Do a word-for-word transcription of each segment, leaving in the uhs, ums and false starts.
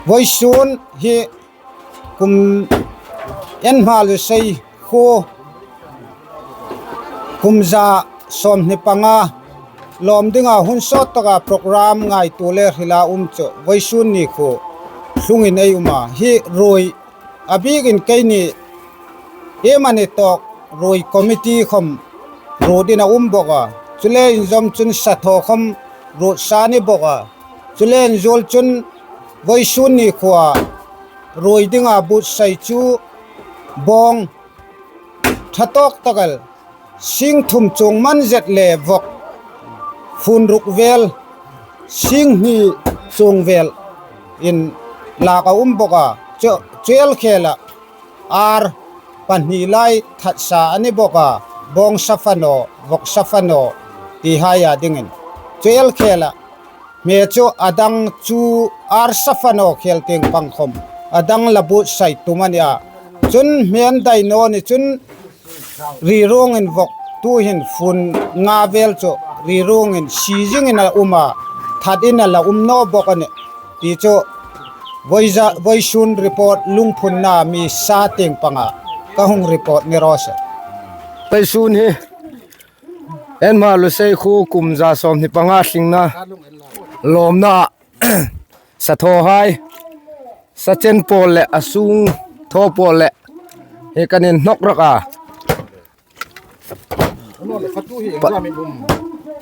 Vawisun hi kum en hma lu sei khu kum za sawmhni panga lawm dinga hun sawt taka program ngaituo le hrila um chu vawisun ni khu hlungin ei um a, hi ruoi a bikin keini iem a ni tawk ruoi committee khawm ruotin a um bawk a, chule inzawm chun sathaw khawm ruot sa ni bawk a, chule inzuol chun vawisun ni khuoa ruoi dinga buotsai chu bawng ṭha tawk tak el sing thum chuong man zet le vawk fun ruk vel, sing hni chuong vel in lak a um bawk a, chu, chu el khela ar pahni lai that sa a ni bawk a, bawng sa fano, vawk sa fano ti haia dingin. Chu el khela hme chu a dang chu ar sa fano khel tieng pang khawm a dang la buotsai tum a ni a. Chun hme an dai naw ni chun ri ruongin vawk tuhin fun nga vel chu ri ruongin si zingin a um a, thatin a la um naw bawk a nih. Ti chu vawiza-, vawisun report Lungphunna mi sa tieng panga ka hung report ni raw se. Vawisun hi en hma lu sei khu kum za sawmhni panga hlingna lawmna sathawhai, sa chen pawl le a sung thaw pawl le hi kan inhnawk rak a.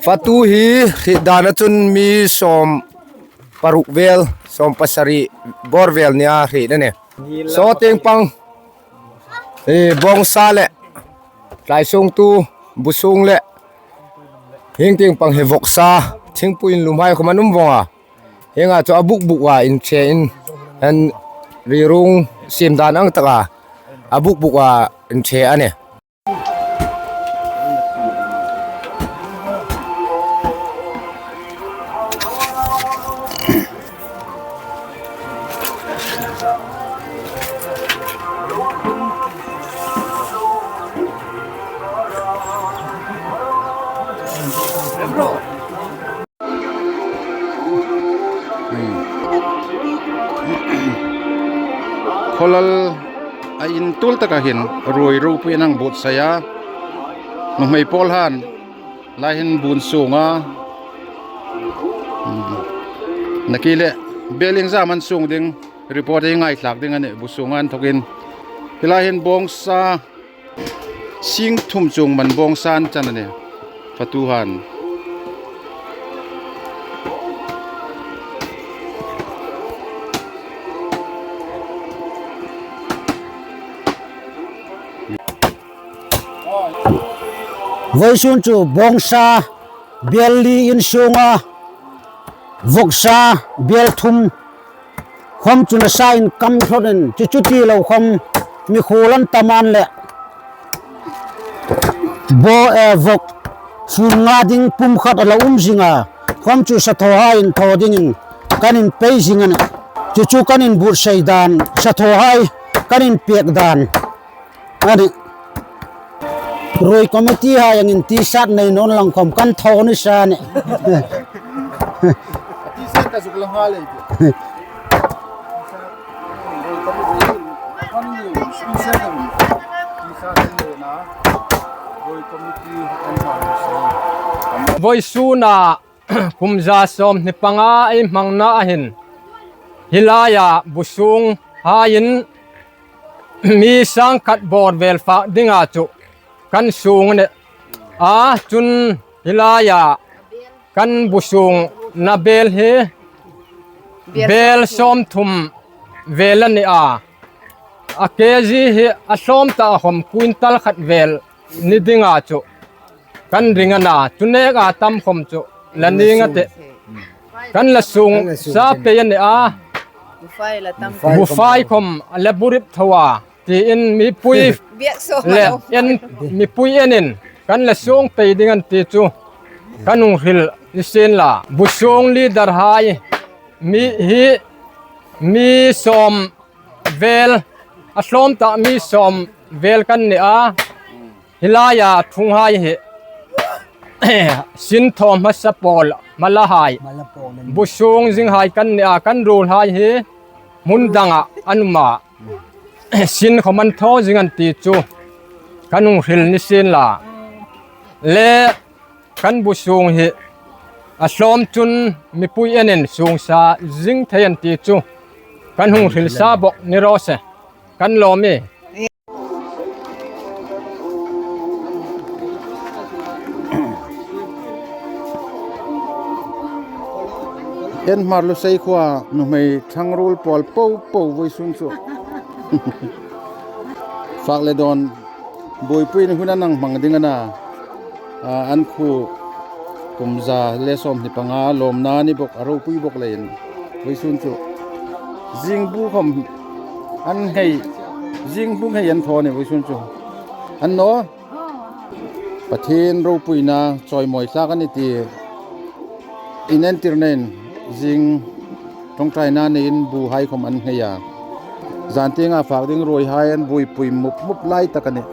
Fatu hi hriet dana chun mi sawm paruk vel, sawm pasari bawr vel nia hriet a nih. Saw tieng pang, eh, bawng sa le tlai sung tu bu sung le hieng tieng pang hi vawk sa, thingpui inlum hai khawm an um vawng a. Hienga chu a buk buk a inṭhe in, an ri ruong siem dan ang taka a buk buk a inṭhe a nih. Khawlal a in tul taka hin ruoi ropui an hang buotsai a. Nuhmei pawl han lai hin bun sung a. Nakie le bel iengzam an sung ding report ei ngaithlak ding a nih, bu sung an thokin. Hi lai hin bawng sa sing thum chuong man bawng sa an chan a nih, fatu han. Vawisun chu bawng sa bel li in sunga vawk sa bel thum khawm chu nasa in kam thlawt in, chu chu ti lo khawm mikhuol an tam an le. Bo, eh, vawk fun nga ding pum khat a la um zing a, khawm chu sathawhai inthaw dingin kan inpei zing a nih. Chu chu kan inbuotsai dan, sathawhai kan inpek dan a nih. Ruoi committee hai angin T-shirt nei nawn lang khawm kan thaw ni sa a nih. T-shirt ka zuk la nghal ei tih. Ruoi committee, special kan T-shirt kan nei na. Ruoi committee kan thaw ni sa. Vawisuna kum za sawmhni panga ei hmangna a hin hi laia bu sunghaiin mi sang khat bawr vel fak dinga chu kan sung a nih a, chun hi laia kan bu sungna bel hi bel sawmthum vel a ni a, a K G hi a hlawm ta khawm quintal khat vel ni dinga chu kan ring a na, chu neka tam khawm chu la ning a tih. Kan la sung sa pei a ni a. Bufai khawm a la bu rip tho a, tiin mipui le en, mipui enin kan la sung pei ding an ti chu kan hung hril ni sien la. Bu sung leader hai mi hi Mi sawm vel, a hlawm ta mi sawm vel kan ni a. Hi laia thunghai hi sin thaw hmasa pawl, hmalahai, bu sung zinghai kan ni a, kan ruolhai hi hmun danga an um a. Sin khawm an thaw zing an ti chu kan hung hril ni sien la. Le kan bu sung hi a hlawm chun mipui enin sungsa zing thei an ti chu kan hung hril sa bawk ni raw se. Kan lawm e. Enhmar Lusei khuoa nuhmei thangruol pawl po po vawisun chu fak le dawn buoipui ni hun an hang hmang ding a na. A, an khuo kum za le sawmhni panga lawmna ni bawk a ropui bawk leiin vawisun chu zingbu khawm an nghei, zingbu nghei an thaw ni vawisun chu. An naw, Pathien ropuina chawimawi thlak a ni ti inentirnain zing ṭawngṭaina neiin buhai khawm an nghei a. Zantienga fak ding ruoihai an buoipui mup mup lai tak a nih.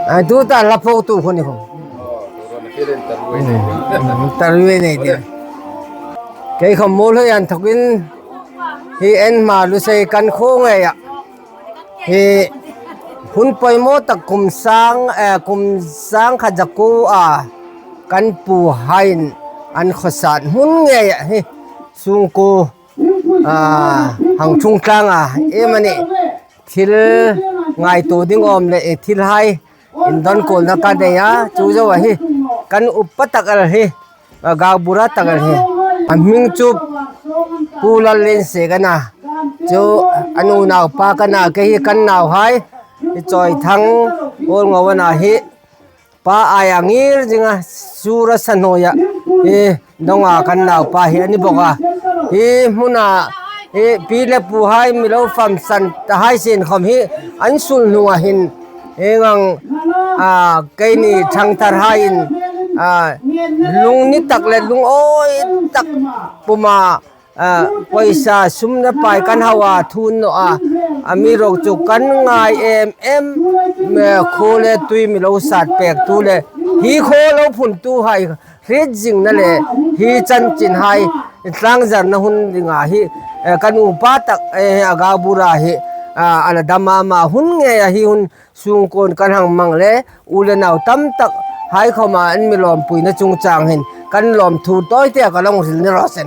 A, tuta hla phoktu hun ni khawm. Tarwi nei tia. Kei khawm muolhoi an thokin hi Enhmar Lusei kan khuo ngeia hi hun poimaw tak kum sang, eh, kum sang khat za kuo a kan puhaiin an khawsat hmun ngeia hi sungkuo, ah, hang ṭhung tlanga em a ni thil ngaituo ding awm le, eh, thilhai indawn kuolna ka nei a, chu zo a hi kan upa tak el hi, a, Gaubura tak el hi. A hming chu Pu Lalliensek a na. Chu a nu naupa ka na, kei hi kan nauhai. Hi Chawithang Hawlngo a na hi. Pa aia ngir zinga sura sanhnuoia hi donga kan naupa hi a ni bawk a. Hi hmuna hi pi le puhai mi lo famsan tahai sien khawm hi an sulhnunga hin hieng ang, a, keini ṭhangtharhaiin, a, lungni tak le lungawi tak puma, a, pawisa sumna pai kan hau a thun naw a, amiruokchu kan ngai em em, me, khuo le tui mi lo sat pektu le hi khuo lo phuntuhai hriet zingna le hi chanchinhai tlangzarna hun dinga hi, eh, kan upa tak, eh, a Gaubura hi, ah, a la dam a, ama hun ngeia hi hun sungkuon kan hang hmang le u le nau tam tak hai khawma an mi lawmpuina chungchang hin kan lawmthu tawite ka lo hril ni raw se.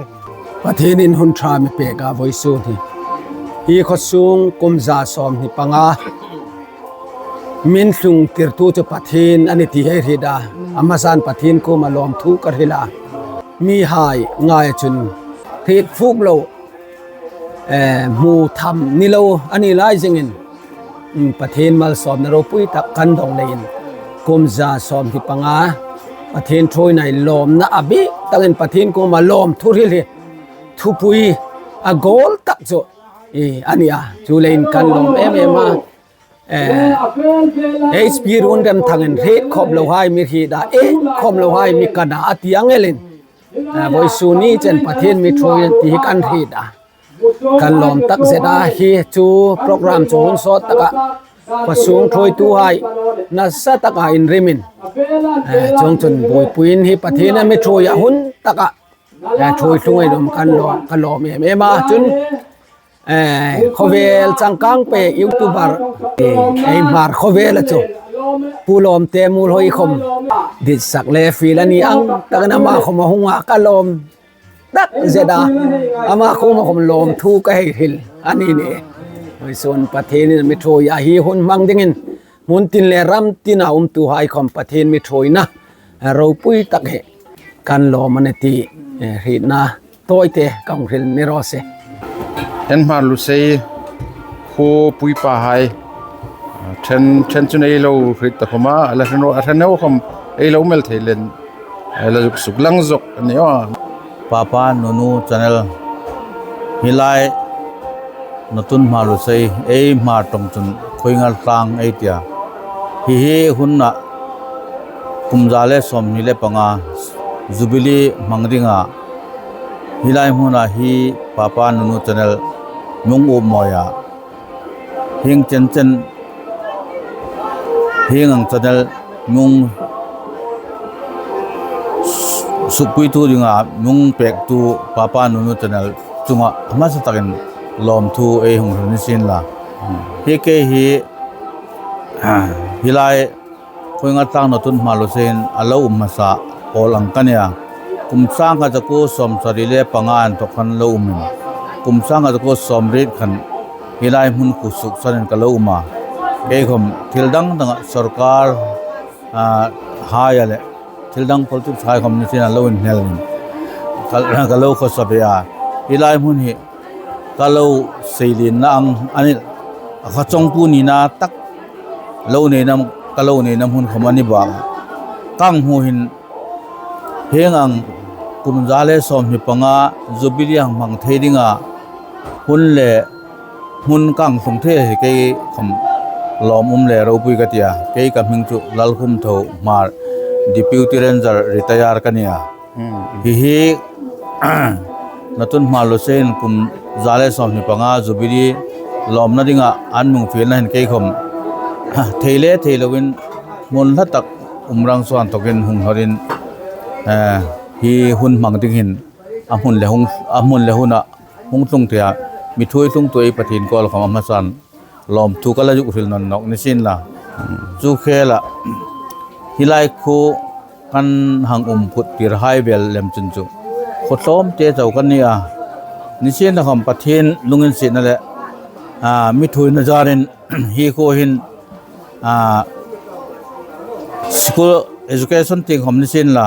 Pathienin hun ṭha mi pek a vawisun hi. Hi khaw sung kum za sawmhni panga min hlung tirtu chu Pathien a ni ti hei hriet a. A hmasan Pathien kuoma lawmthu ka hril a. Mihai ngaia chun hriet fuk lo, eh, hmu tham ni lo a ni lai zingin, mm, Pathien malsawmna ropui tak kan dong leiin kum za sawmhni panga Pathien ṭhuoina lawmna a bik takin Pathien kuoma lawmthu hril hi thupui a goal tak chu, eh, a ni a. Chuleiin kan lawm em em a. Eh, H P Runremthangin hriet khawm lohai mi hriet a, eh, khawm lohai mi kan a, a ti ang elin. Eh, vawisun ni chen Pathien mi ṭhuoi ti hi kan hriet a. Kan lawm tak zet a, hi chu program chu hun sawt taka khaw sung ṭhuoituhai nasa taka inrimin, eh, chuongchun buoipuiin hi Pathienin mi ṭhuoi a hun taka, eh, ṭhuoi tlung ei lawm kan lawm, kan lawm em em a. Chun, eh, khawvel changkang pek YouTuber, eh, ei Hmar khawvela chu Pu Lawmte Muolhoi khawm ditsak le fiel a ni ang takin ama khawm a hung a, ka lawm tak zet a, ama kuoma khawm lawmthu ka hei hril a ni nih. Vawisun Pathienin mi ṭhuoi a, hi hun hmang dingin hmun tin le ram tina umtuhai khawm Pathien mi ṭhuoina, eh, ropui tak hi kan lawm a ni ti, eh, hrietna tawite ka hung hril ni raw se. Enhmar Lusei khuo pui pahai, a, ṭhen, ṭhen chun ei lo hriet ta khawma, a la hre naw, a hre naw khawm ei lo mel thei leiin, ei la zuk suklang zawk a ni aw. Papa Nunu Channel, hi lai Natun Hmar Lusei, ei Hmar ṭawng chun Khuoingal Tlang ei tia. Hi hi huna kum za le sawmhni le panga Jubilee hmang dinga hi lai hmuna hi Papa Nunu Channel mi hung um mawi a. Hieng chen chen hieng ang channel mi hung sukpuitu dinga mi hung pektu Papa Nunu Channel chunga hmasa takin lawmthu ei hung hril ni sien la. Hi kei hi, hi lai Khuoinga tlâng Notun Hmarluse hin a lo um hmasa pawl ang ka nih a. Kum sangkhat zakuo sawmsari le panga inthok khan lo umin, kum sangkhat zakuo sawmriet khan hi lai hmun khu suksanin ka lo um a. Kei khawm thil dang danga sawrkar, a, haia le thil dang politics hai khawm ni sien a lo inhnel ning ka, ka lo khawsa ve a. Hi lai hmun hi ka lo seilinna ang a nih, a kha chawngpu nina tak lo neina, ka lo neina hmun khawm a ni bak. Ka hmu hin hieng ang kum za le sawmhni panga Jubilee hang hmang thei dinga hun le hmun ka hung tlung thei hi kei khawm lawmum le ropui ka ti a. Kei ka hming chu Lalkhumtho Hmar, Deputy Ranger retire ka ni a. Hi hi Notun Hmarluse hin kum za le sawmhni panga Jubilee lawmna dinga an mi hung fielna hin kei khawm thei le thei loin hmun hla tak um rang suan thokin hung hlorin, eh, hi hun hmang ding hin a hmun le hung, a hmun le huna hung tlung thei a, mi thuoi tlungtu ei Pathien kuoma khawm a hmasan lawmthu ka la zuk hril nawn nawk ni sien la. Chu khela hi lai khu kan hang um phut tir hai vel lem chun chu khaw tlawmte chau kan ni a. Ni sien la khawm Pathien lunginsietna le, a, mi thuoina zarin hi khu hin, a, school education tieng khawm ni sien la,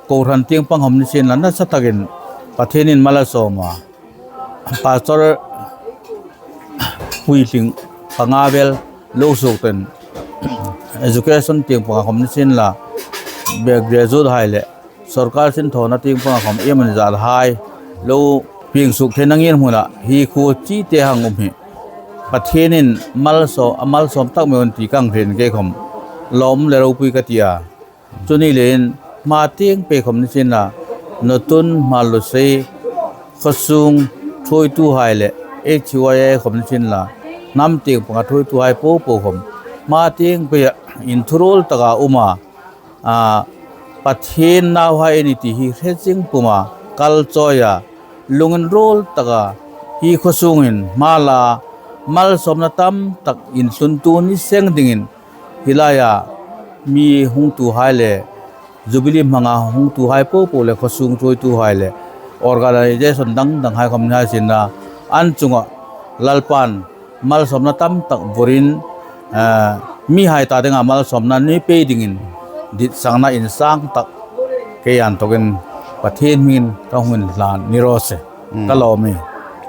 kohran tieng pang khawm ni sien la, nasa takin Pathienin mal a sawm a. Pastor puitling panga vel lo suok ten education tieng panga khawm ni sien la, be graduate hai le sawrkar sinthawna tieng panga khawm iemani zat hai lo pieng suok theina ngirhmuna hi khu chite hang um hi Pathienin malsawm, a malsawm tak mei un ti ka hang hriet kei khawm lawm le ropui ka ti a. Chu ni leiin hma tieng pei khawm ni sien la, Notun Hmarluse khawsung thuoitu hai le H Y A khawm ni sien la, hnam tieng panga thuoitu hai po po khawm hma tieng pei a inthuruol taka um a, a, Pathien nauhai ei ni ti hi hre zing puma kal chawi a, lunginruol taka hi khawsungin hma la malsawmna tam tak intluntu ni seng dingin hi laia mi hungtuhai le Jubilee hmanga hungtuhai po po le khawsung thuoituhai le organization dang danghai khawm ni hai sien la, an chunga Lalpan malsawmna tam tak burin, eh, mihai ta dinga malsawmna ni pei dingin ditsakna insang tak kei an thokin Pathien hmingin ka hung inhlan ni raw se. Mm. Ka lawm e.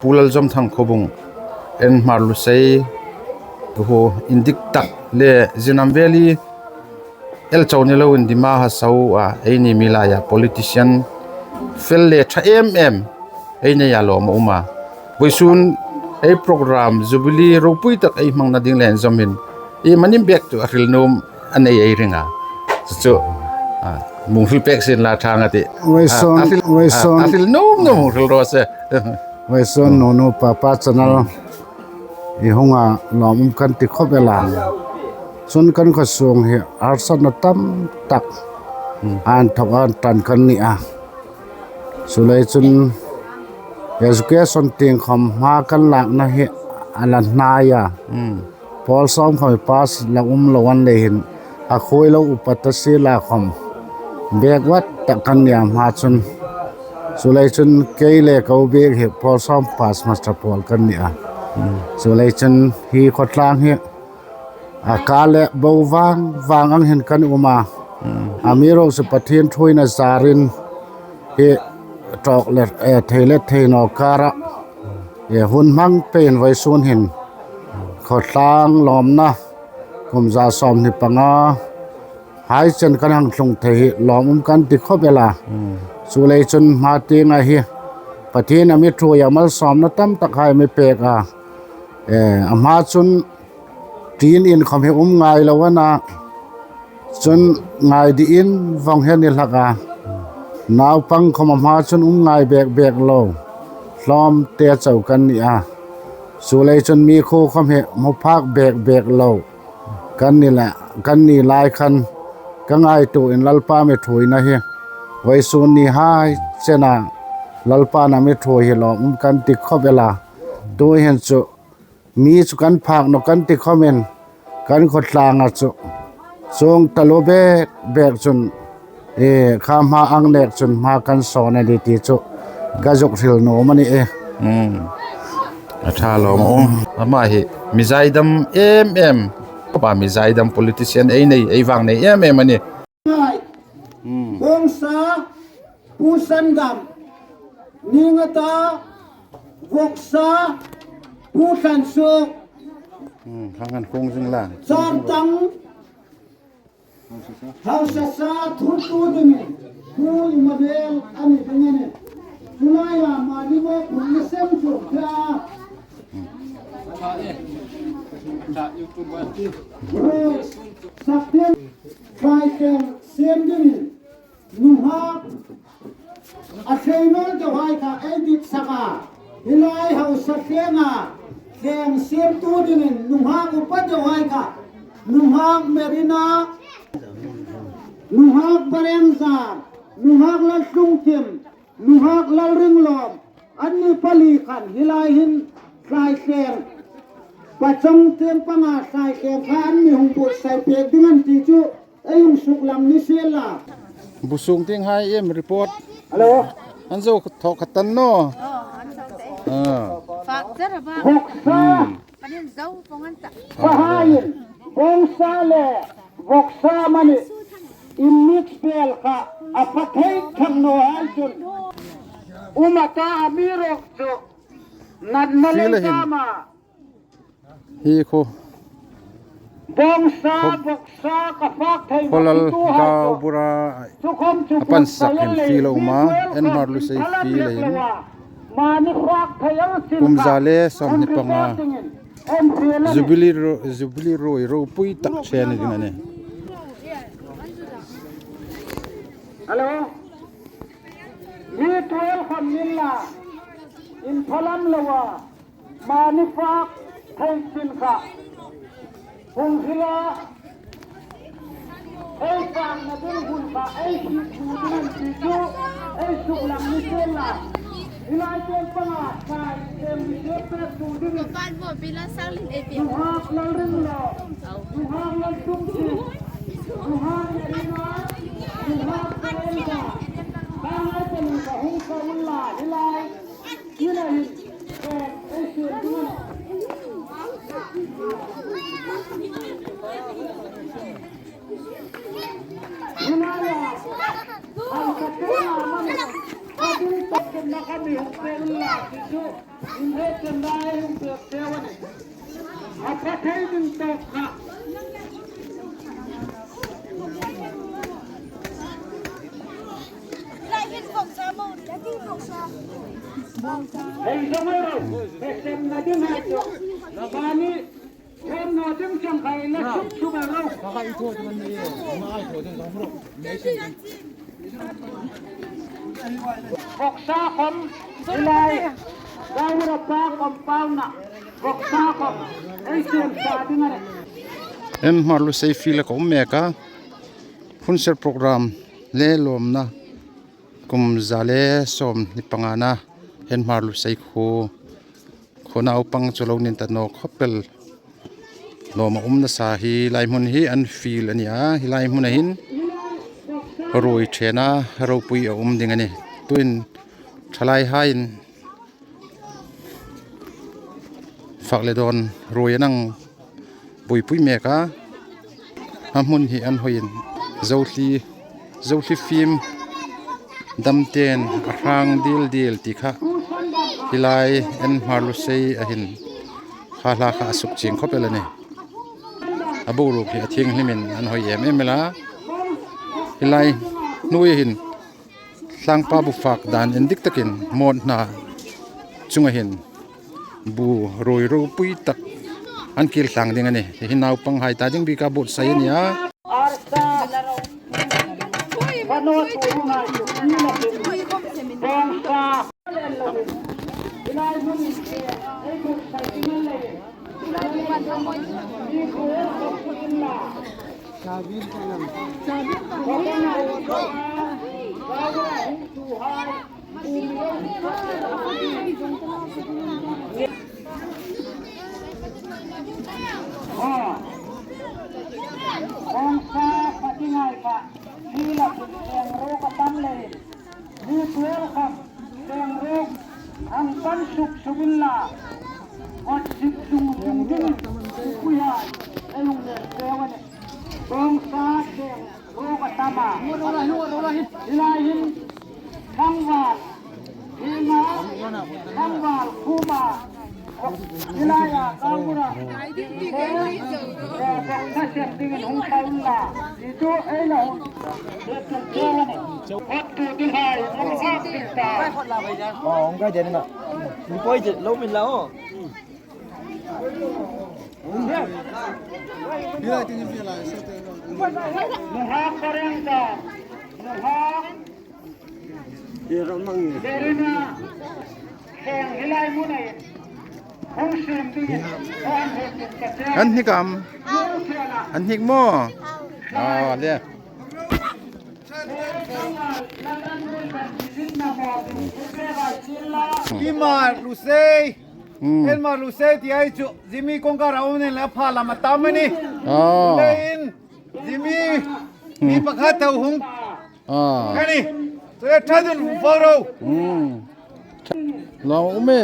Pu Laljawmthang Khawbung, N Hmarluse, tu hu indik tak le Zinam Valley el chau ni loin Dima Hasao a ei ni mi laia politician fel le ṭha em em ei neia lawm a um a. Vawisun ei program Jubilee ropui tak ei hmangna ding le inzawmin iemani bek chu a hril nuom a nei ei ring a. Chu, chu, a, mi hung hril pek sien la ṭha nga ti. Vawisun, a, a hril, vawisun. A, a hril nuom nuom hung hril raw se. Vawisun Nunu Papa Channel i hungna lawmum kan ti khawp el a. Chun kan khawsung hi harsatna tam tak, hmm, a inthawk a inṭan kan ni a. Chuleiin chun education tieng khawm hma kan lakna hi a la hnai a. Hmm. Pawl sawm khawm pass la um lo an lei hin a khuoi lo upa ta si la khawm backward tak kan ni a hma chun. Chuleiin chun kei le ko bek hi pawl sawm pass master pawl kan ni a. Hmm. Chuleiin chun hi khawtlang hi a ka le bo vang vang ang hin kan um a. Hmm. Amiruokchu Pathien thuoina zarin hi tawk le, eh, thei le thei naw kara, eh, hun hmang peiin vawisun hin khawtlang lawmna kum za sawmhni panga hai chen kan hang tlung thei hi lawmum kan ti khawp el a. Hmm. Chuleiin chun hma tienga hi Pathien a mi thuoi a, malsawmna tam tak hai mi pek a. Eh, a hma chun tin in khawm hi um ngai lo a na, Chun ngai dingin vong hi a ni hlak a. Naupang khawm a hma chun um ngai bek bek lo. Hlawm te chau kan ni a. Chulei chun mi khuo khawm hi hmu phak bek bek lo kan ni la, kan ni lai khan ka ngaituo in Lalpa mi thuoina hi vawisun ni hai chena Lalpa'n a mi thuoi hi lawm um kan ti khawp el a. Tuhin chu mi chu kan phak naw kan ti khawmin kan khawtlanga chu chuong taluo bek bek chun, e, kha hma ang nek chun hma kan sawn a ni ti chu ka zuk hril nuom a nih e. Hmm. A ṭha lawm a um. Ama hi mi zaidam em em. Khawpa mi zaidam politician ei nei, ei vang nei em em a nih. Hmm. Bawngsa, Pu Sandam, Ningata, Vawksa, Pu Thlansuk. Hmm, hang an khung zing la. Chartang, Hausasa, thutu dingin, Pu Immanuel a ni ding a nih. Tulaia mani mo khun ni sem chu thia. Roi, sak ding, thlai thleng sem dingin, nunghak, a thei naw deu hai kha ei dit sak a, hi lai hausa thlenga thleng siemtu dingin nunghak upa deu hai kha, nunghak Merina, nunghak Barengza, nunghak Laltlungkim, nunghak Lalringlawm, anni pali khan hi lai hin thlai thleng pachong tieng panga thlai thleng kha an mi hung buotsai pek ding an ti chu ei hung suklang ni sien la. Bu sung tieng hai em report. Hello. An zo thaw khat tan naw. Oh, an zo te. Ah. Fak zara ba. Vawksa. Hmm. Panin zo pawng an ta. Pahaiin Bawngsa le Vawksa mani in mix pel kha a pha thei thang naw hai chun. Um a ta, amiruokchu natna lei dama. Hi khuo. Bawngsa, Vawksa ka fak thei Khuolal Gaubura a pansak hin fiel a um a, N. Hmarlusei fiel a hin. Kum za le sawmhni panga Jubilee ro-, Jubilee ruoi ropui tak ṭhe ni ding a nih. Hello. Mi twelve khawm ni la, inphalam loa mani fak thei chin kha hung hrila, ei fakna ding hun kha ei hriet ding an ti chu ei suklang ni sien la. Hi lai tieng panga thlai thleng mi se pek tu dingin. Nunghak Lalringlawm, nunghak Laltlungkim, nunghak Merina, nunghak Barengza, kha ngai pali ka hung sa unla hi lai. Hi lai hin, eh, ei siem ding a nih. Vawksa khawm, hi lai, Gaubura pa khawm pauna, Vawksa khawm ei siem sa ding a nih. N. Hmarlusei field-a ka um mek a, hun ser program le lawmna kum za le sawmhni pangana N. Hmarlusei khuo, khuo naupang chu lo ni ta naw khawp el. Lawm a um nasa hi lai hmun hi an field a ni a, hi lai hmuna hin ruoi ṭhena ropui a um ding a nih. Tuhin ṭhalaihaiin fak le dawn ruoi an hang buoipui mek a, a hmun hi an hawiin Zohli, Zohli fim damtein a hrang dil dil ti kha hi lai N. Hmarlusei a hin kha hla kha a suk chieng khawp el a nih. A boruok hi a thienghlimin an hawi em em el a. Hi lai hnuoia hin tlangpa bu fak dan indiktakin mawt hna chunga hin bu ruoi ropui tak an kil tlang ding a nih. Hi hin naupanghai ta ding bika buotsai a ni a. Kawngsa pati ngai kha, hi la pun leng ro ka tam lei. Mi tuol khawm leng ro, hang pan suk suk unla. Wat sik sung sung ding, suk pui hai, ei hung leng ro a nih. Kawngsa leng ro ka tam a. Hi lai hin, tlangval, hi ma, tlangval, khu ma, hi lai a, ka mura. Ka sem dingin hung pai unla. Hi chu ei la hung. Hot tu ding hai, hung hak ding ta. Aw, hung kai den na. Mi poi je, lo min la aw. Hi lai tin hi lai, sa te. Nuhak pareng ta. Nuhak. Hi ro mang. Derina. Kheng hi lai mu nei. Hung sim ding. An hnik am? An hnik maw? Aw, le. Hi ma lusei. Hmm. Hi ma lusei ti ai chu. Zimi kawngka raw nen la pha lama tam a nih. Aw. Lein. Zimi. Hmm. Mi pakhat tau hung. Aw. Kani. Chu le thadun fo ro. Hmm. Lo um e.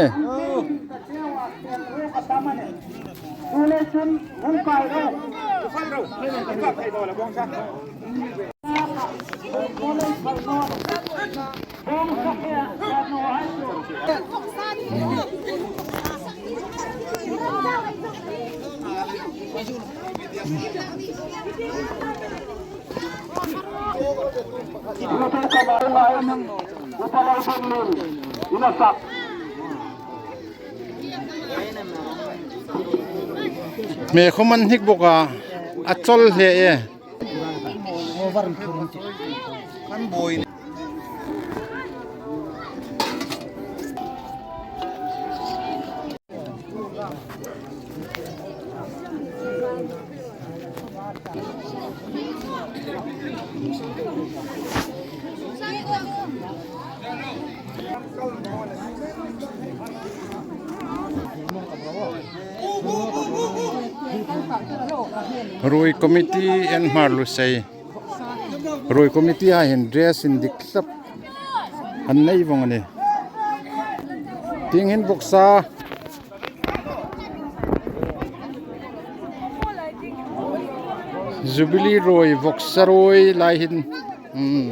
Hme khawm an hnik bawk a, a chawl hle e. Ruoi committee an Hmar Lusei. Ruoi committee hai hin dress indik tlat an nei vong a nih. Tieng hin vawksa. Jubilee ruoi, vawksa ruoi lai hin. Hmm.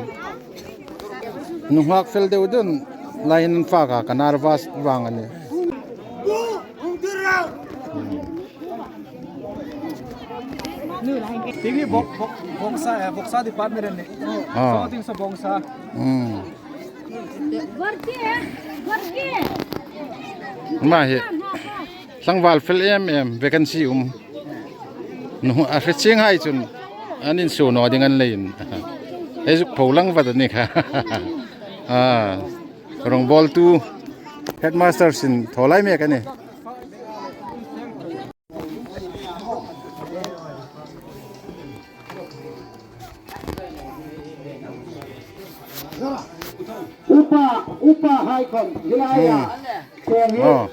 Nunghak fel deu dun lai hin an fak a, ka nervous vang a nih. Tieng hi vawk, vawk, vawksa, eh, vawksa department a nih. Ah. Saw tieng saw vawksa. Hmm. Ama hi tlangval fel em em, vacancy um. Nu, a hre chieng hai chun an insuo naw ding an leiin. Ei zuk pho lang vat a ni kha. Ah, rongbawltu headmaster sin thaw lai mek a nih. Upa, upa hai khawm, hi lai a. Hmm. Kheng hi. Oh.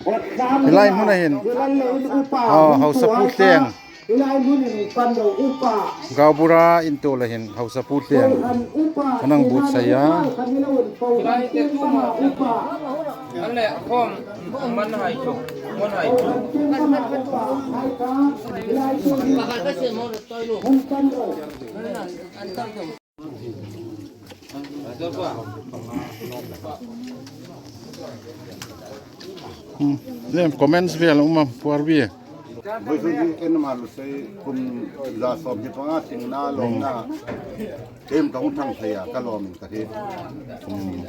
Hi lai hmuna hin. Hi lai le in upa. Oh, hausapu tleng. Hi lai hmun hin pan lo upa. Gaubura in tu la hin hausapu tleng. An hang buotsai a. Upa. An le khawm, man hai chu, man hai chu. Hmm. Lem comments vel um am, Puarbi. Vawisun hi N M R Lusei kum za sawm hi panga thingna lawmna. Kem ka hung thang thei a, ka lawm ka hi. Hmm.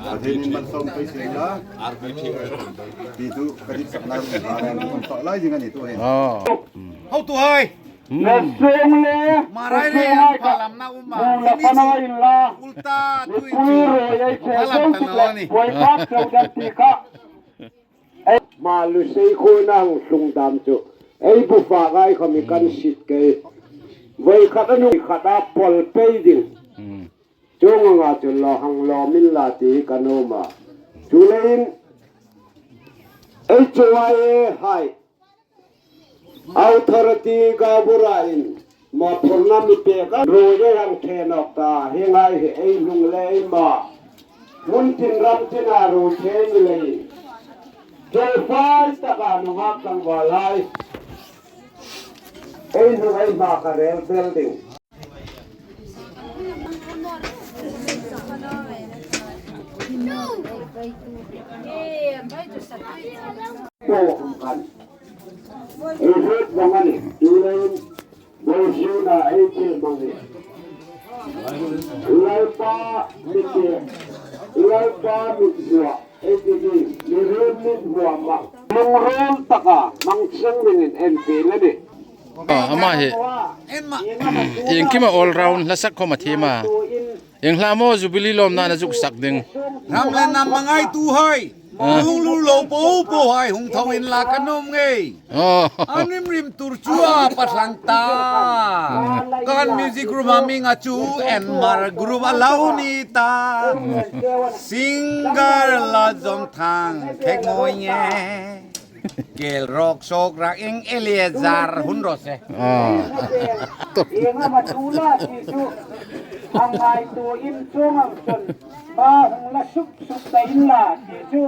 Pathienin malsawm pei sien la. Ti tu ka dit sakna rum ha ran kum tak lai zing a ni tu hin. Oh. Hmm. Hotuhai. Hmm. Nasung le, Marai le nasung ang ai ka. Palamna um a. Mula Sini pana chu inla. Ulta tu in chu. Pui ro yai che. Palam song ta tik lo le ni. Poi kap chau dan ti ka. Ei, ma lu sei kho nang hlung dam chu. Ei bu fa gai kha mi kan sit ke. Voi khat a nu khat a pol pei ding. Hmm. Chuong anga chu lo hang lo min la ti ka nuom a. Chuleiin ei chuai hai. Authority ka bura in ma phurna mi pek a ro ye hang the nawk ta. Hi ngai hi ei hnung le ei ma. Mun tin ram tin a ro the mi lei. Ke fai ta ka nu ha kang wa lai. Ei hnung ei ma ka rel building. Ko kan. Ei hriet vong a nih. Chuleiin, bo siuna ei che mang ni. Lalpa mi che. Lalpa mi zua. Ei ti ding. Mi rem mi zua mang. Lungril taka mang seng dingin en ti la ni. Ah, ama hi. Iengkima all round hla sak khom a thiem a. Ieng hla maw Jubilee lawmna na zuk sak ding. Ram le nam a ngaituhai. Ah. Hung lul lo po po hai hung tho inla ka nuom ngei. Oh. An rim rim tur chu a patlang ta. Kan music group a mi nga chu Enmar group a lo ni ta. Singer la zom thang khek moi nge. Kel rok sok rak ing Eliezer hun ro se. Ah. Ieng ama tu la ti chu. Ang ai tu in chung ang chun. Ma hung la suk suk ta inla ti chu.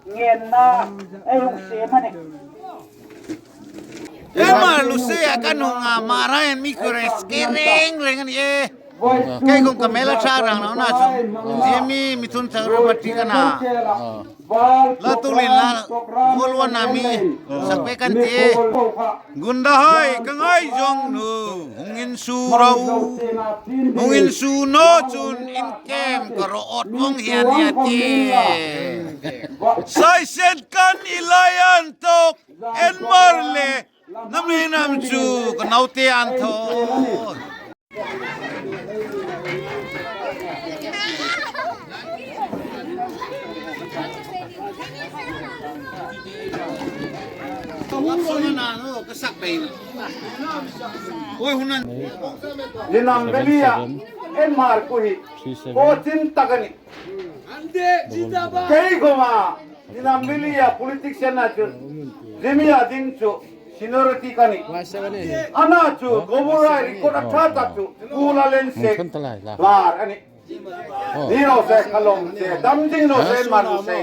Ngenna, ei hung siem a nih. Enmar lu se a kan hung a Marai mi kure ske reng reng a ni e. Kei kong ka mela sa rang na na chu. Zia mi mi tun chang ru ma ti ka na. La tu lin la. Vol wan na mi. Sak pe kan ti e. Gunda hai, ka ngaizawng nu, hung insu ro, hung insu naw chun inkem ka rawt vong hi a nih a ti. Saisen kan i lai an tawk, Enmar le, nam le nam chu, ka naute an thaw. Ni nam velia, Enmar ku hi, ko chin tak a nih. Kei khoma, ni nam velia politician a chun, Zimia ding chu, seniority ka nih. Ana chu, Gobura record a ṭha tak chu, Pu Lalensek, Lar a nih. Ni lo se, ka lawm se, dam ding lo se, man lo se.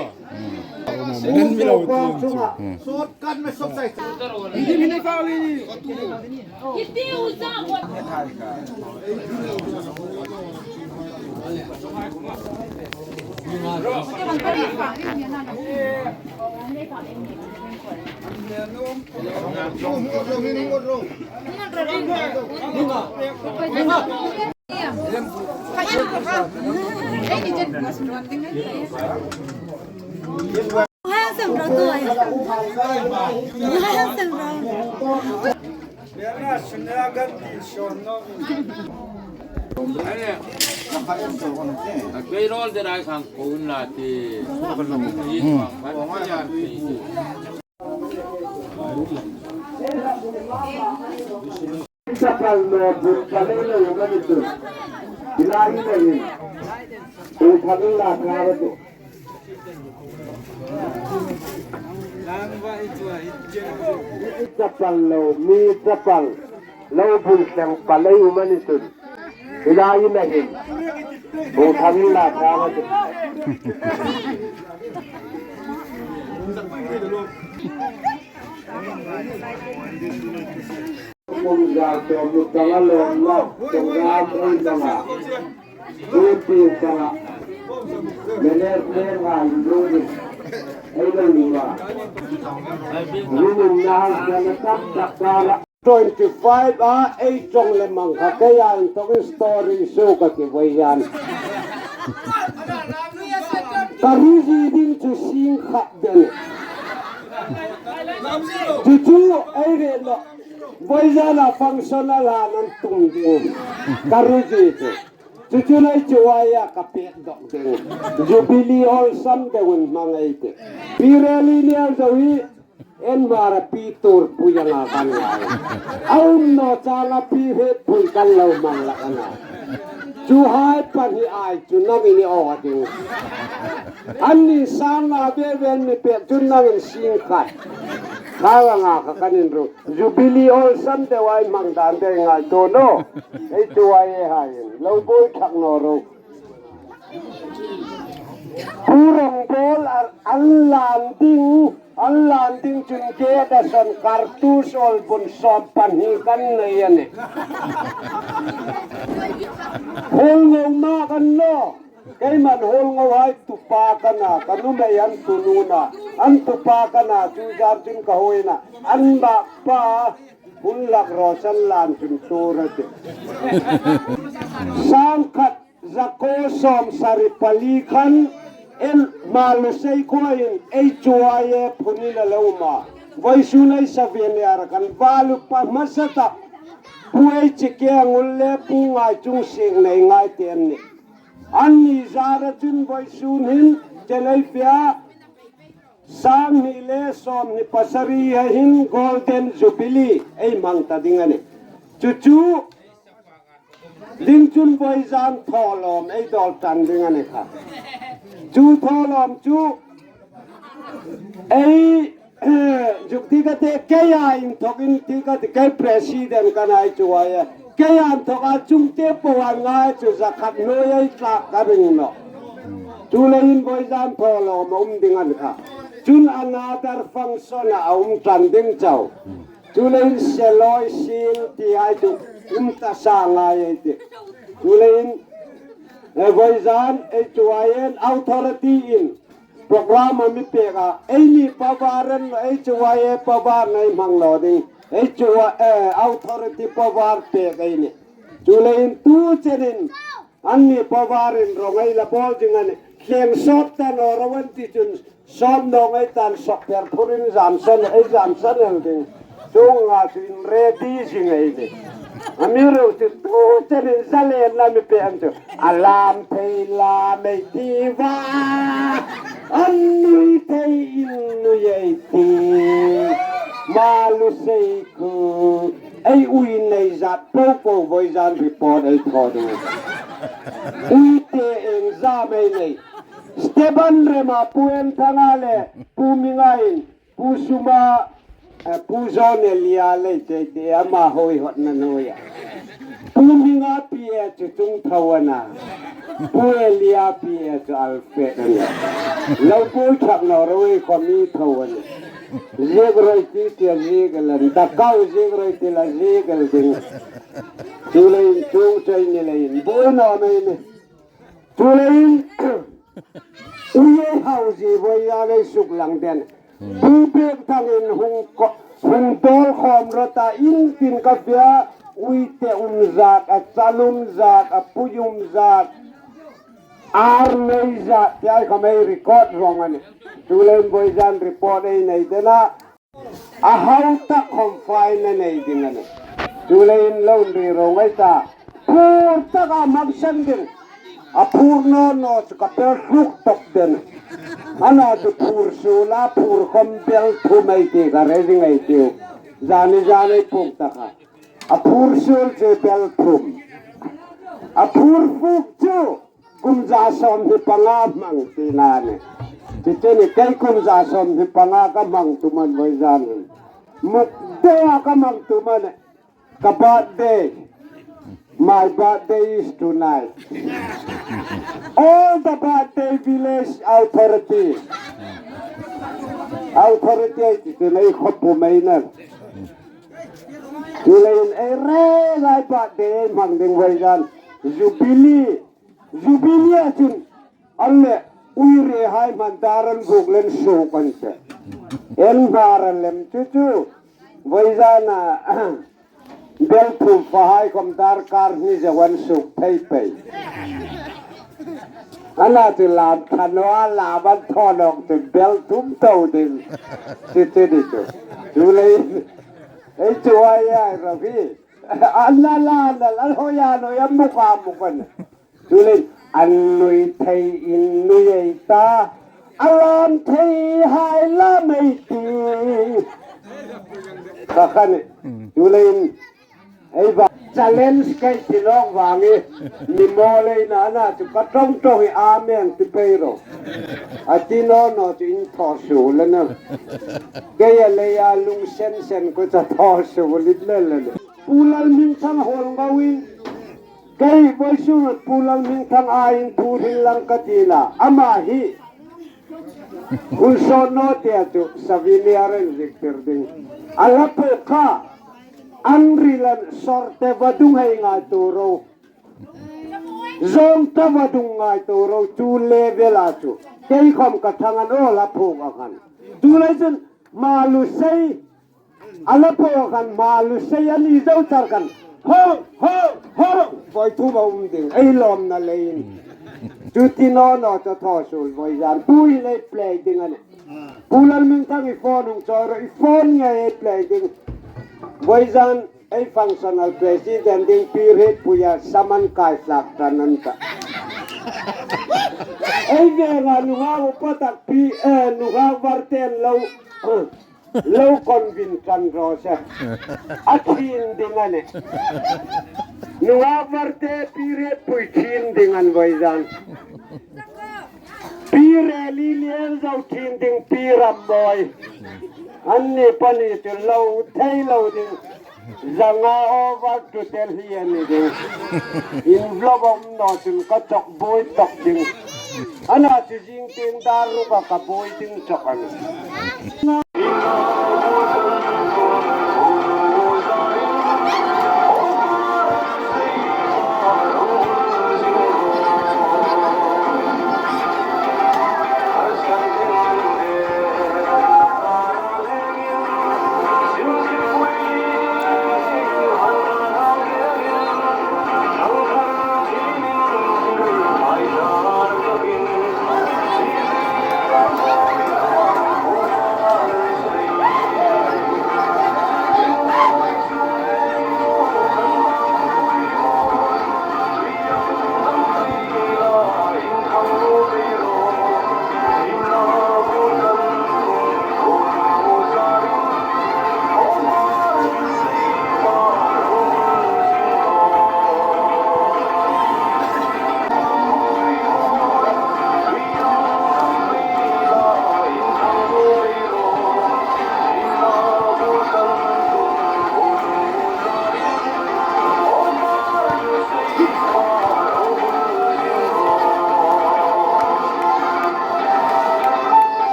Kan mi lo tu. Sawt kan me sawt sai. Chapal lo bun palei lo mani tu. Hilai na hin. U thagin la ka ba tu. Chapal lo mi chapal. Lo bun sang palei u mani tu. Hilai na hin. U thagin la ka ba tu. Kum za to mu tanga lo ma, tanga lo tanga. Rupi tanga. Mene mene ngai rupi. Ei lo ni ma. Rupi na sana tam tak kala. Twenty five a ei chong le mang kha kei an tong story su ka ti wei yan. Ka ri zi ding chu sing khat den. Chu chu ei re lo. Vawizana function a hlan an tum ding. Ka ru zie chu. Chu chu nei chu ai a ka pek dok ding. Jubilee awlsam deuin hmang ei tih. Pi Reli Nial Zo hi en mara pi tur pui anga kan ngai. A um naw changa pi het pui kan lo hmang lak a na. Chu hai pahni ai chu nangin i aw ding. Anni sang nga ve ven mi pek chu nangin sing khat. Kha nga kha kan inru. Jubilee awlsam deu ei hmang dan deu ngaituo naw. Ei chu ai e hai. Lo buoi thak naw ro. Pu Rongbawla an lan ding, an lan ding chun gate-a sawn kartus awlbun sawm pahni kan nei a nih. Hall ngo ma kan naw. Keiman hall ngo hai tupa ka na, ka nuhmei an tunu na, an tupa ka na, chu zan chun ka hoi na, an ma pa hun lak ro san lan chun tur a tih. Sang khat za ko sawm sari pali khan en Malusei khuoa hin ei chu ai e phun in a lo um a. Vawisun ei Savien Yar khan valu pa hmasa tak Pu ei chi ke ngul le Pu Ngai Chung Sing nei ngai te an nih. Anni zara chun vawisun hin chelai pia sang hni le sawm hni pasari a hin Golden Jubilee ei hmang ta ding a nih. Chu chu ding chun vawizan thawlawm ei dawl ṭan ding a nih kha. Chu thawlawm chu ei zuk ti ka ti, keia inthawkin ti ka ti, kei president ka na ei chu ai a. Keia inthawka chungte po an ngai chu za khat hnuoia ei tlak ka ring nawh. Chuleiin vawizan thawlawm a um ding a ni kha. Chun another function a um ṭan ding chau. Chuleiin seloi sil ti hai chu um ta sa ngai ei tih. Chuleiin, eh, vawizan ei chu ai en authority in program a mi pek a, eini power an lo, ei chu ai e power nei hmang lo ding. Ei chu ai, eh, authority power pek ei nih. Chuleiin tu chenin anni power in ro ngei la bawl ding a nih. Thleng sawt ta naw ro an ti chun sawt naw ngei tan sawk per phurin zam san, ei zam san el ding. Chuong nga chu in ready zing ei nih. Amiruokchu tu chenin zalenna mi pe an chu. A lam thei lam ei ti va, an nui thei in nui ei ti. Malusei khu ei ui nei zat po po vawizan report ei thaw ding. Uite eng zam ei nei. Stephen Rema, Pu Enthanga le Pu Mingain Pu Suma, eh, Pu John Elia lei te te ama hoi hotna nuoia. Pu Minga P A chu chung tho a na. Pu Elia P A chu Alfred a na. Lo pu thak naw ro ei khom mi tho a na. Ziek roi ti ti a ziek el an. Da kau ziek roi ti la ziek el ding. Chuleiin chung chai ni leiin. Buoi naw mei ni. Chuleiin, uie hau zie vawizan ei suk lang den. Pu Pek Thangin hung ko-, hung dawl khawm rawt a in tin ka fia, uite um zat, a chal um zat, a pui um zat, ar nei zat, ti ai khom ei record vong a nih. Chuleiin vawizan report ei nei den a. A hau tak khom fine a nei ding a nih. Chuleiin lo inri ro ngei ta. Phur taka hmang san ding. A phur naw naw chu ka pel hluk tawp den. Ana chu phur suol a phur khom bel thum ei ti ka re ding ei tiu. Zani zani ei puk taka. A phur suol chu bel thum. A phur fuk chu kum za sawmhni panga hmang tina a nih. Chu chu ni kei kum za sawmhni panga ka hmang tum a ni vawizan. Muk deuha ka hmang tum a nih. Ka birthday. My birthday is tonight. All the birthday village authority. Authority ei ti chu nei khop pu mai na. Chuleiin ei re lai birthday ei hmang ding vawizan. Jubilee. Jubilee a chun an le uire hai hmang dar an buk len suk an che. En hmar a lem chu chu. Vawizana bel thum fa hai khom dar kar hni zeu an suk thei pei. Ana chu lam thano a lam an thaw nawk chu bel thum tho ding. Chu chu ni chu. Chuleiin Ei chu ai ai ra hi. An la la la la hoya no ya muka mukan. Chuleiin an nui thei in nui ei ta. A lam thei hai lam ei ti. Ka khan. Chuleiin ei va challenge kai ti lawk vang e. Ni maw lei na na chu ka tong tong i a meng ti pei ro. A ti naw naw chu in thaw suol a na. Kei a lei a lung sen sen ko cha thaw suol i le le le. Pu Lalhmingthang hol ngawin. Kei vawisun Pu Lalhmingthang a in thu hril lang ka ti na. Ama hi. Hun sawn naw te chu souvenir en zik tir ding. A la po kha. An ril an sawr te vadung hei ngaituo ro. Zawng ta vadung ngaituo ro chu level a chu. Kei khawm ka thang an awl a phuk a khan. Chu lai chun ma lu sei. A la po khan ma lu sei a ni zo char khan. Ho, ho, ho. Voi thu ba um ding. Ei lawmna leiin. Chu ti naw naw chu thaw suol voi zan. Pu hi lei play ding a nih. Pu Lalhmingthang i phone hung chawi ro, i phone ngai ei play ding. Voi zan ei functional president ding Pi Hrietpuia saman kai hlak tan an ta. Ei venga nunghak upa tak pi, eh, nunghak var ten lo, lo convince tan ro se. A thin ding a nih. Nunghak var te Pi Hrietpui thin ding an voi zan. Pi Reli lien zo thin ding Pi Rammawi. An ni pahni chu lo thei lo ding. Zanga over to Delhi an ni ding. In vlog um naw chun ka chawk buoi tawk ding. Ana chu zing tin dar ruka ka buoi ding chawk a nih.